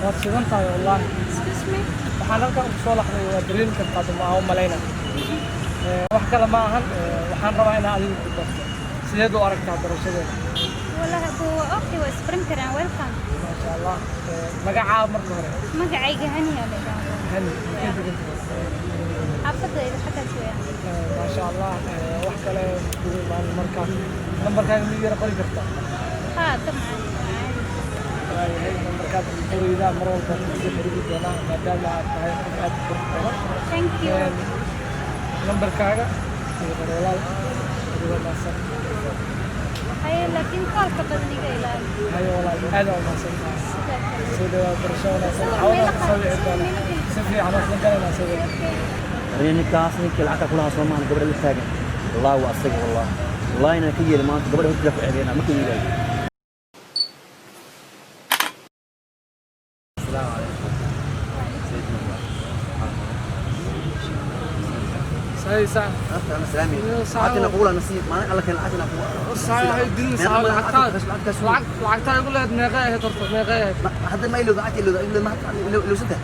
Waad shidan tahay wallaahi. Excuse me. Waxaan halkan ku soo laxday waa dareemi kartaa duma aan u malayna. Wax kale ma ahan, waxaan rabaa inaan adiga ku barto. Sideed u aragtaa barashadeeda? Wallahi abu, okay, waa isbaran karaan. Welcome. Maasha Allah. Magacaa marka hore? Magacayga Haniya la yidhaahdaa. Hani, intee degan tahay? Xaafadayda xaggaas weeyaan. Maasha Allah. Wax kale kugu imaan marka nambarkaaga ma yara qori kartaa? Haa, dabcan, waa caadi. Waayahay, nambarkaad qoraydaa, mar walba kusoo xiriiri doonaa maadaama aad tahay qof aad u qurux badan. Thank you. Nambarkaaga iyo qor walaal, adigoo mahadsan. Haye, laakiin call-ka badan iga ilaali. Haye walaal, aad aa umahadsan tahay. Sidoo kale. Soo dhawaad, barasho wanaagsan. Sawir Cawada meelo ku soo wici qaad, doonaa. meelo geli. Si fiican oo isla galaynaa sawir. Okay. Arrin ninkaas, ninkii lacagta kulahaa Soomaali gabadha la taagan, wallahi waa asaga, wallahi wallahi inaan ka yeeli maanta gabadha hortiisa ku ceebeynaa ma ka yeelayo. Asalaamu calaykum. Sax. lacagtina kuula nasiib maalin alla keen lacagtina Lacagtaa igu lehed meeqay ahayd horta, meeqay ahayd? Hadda ma ilowda lacagta, ilowda ilowda ma ilowsanta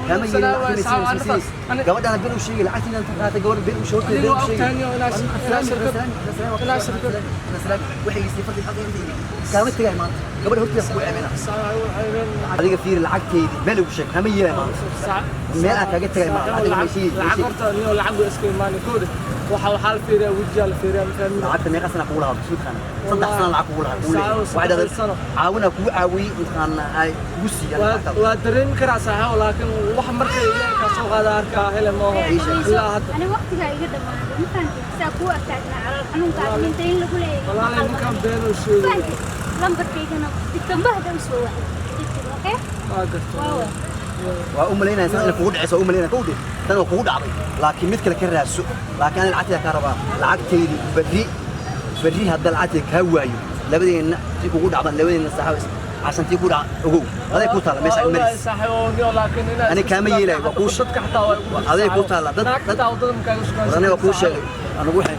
kama yeelin lacagtina. Gabadhana been u sheegay lacagtina inta qaatay, gabadha been u sheegay. Adiga waa ogtahay inaa shirkad Waxay isii farqi xaqi inta kaama tagay maanta gabadha hortiisa ku ceebina. Adiga fiiri, lacagteydii meel ugu sheeg, kama yeelay maanta meel aan kaaga tagay maanta adiga ma sheegi. Lacag horta niyo lacag way iska imaanay kooda. Waxaa la fiiriyaa wejiyaa la fiiriyaa, ma fahmin? Lacagta meeqa sana kugu lahaa isku taqaana? 3 sano lacag kugu lahaa kugu leeyahay. Waxay dhahday sano. Caawina kugu caawiyey mataqaana ay kugu siiyaan lacagtaada. Waa dareemi karaa saaxiib, laakiin wax markay leerkaa soo qaada arkaa hele maaho ilaa hadda. Ani waqtigaa iga dhamaaday, ma fahanti? Saa kuu agtaagnaa calool xanuunka inta in lagu leeyahay. Walaalay, ninkan been uu sheegay. Fahanti? Lambarkaygana dib dambe u soo wacay, okay? Waa gartay. Waa. Waa u malaynaya san inay kugu dhacayso, waa u malaynaya kowdhe tan waa kugu dhacday, laakiin mid kale ka raadso. Laakiin ani lacagtayda kaa rabaa, lacagtaydi berri berri hadda lacagtayda kaa waayo, labadeenna tii kugu dhacdan, labadeenna saaxiib casantii ku dhaca ogow, aday ku taalla meesha maris. Saaxiib oo niyo, laakiin inaad Ani kaama yeelayo, waa kuu dadka xataa waa igu aday ku taalla naag xataa waddada makaaga sugan. War aniga waa kuu sheegay anigu waxay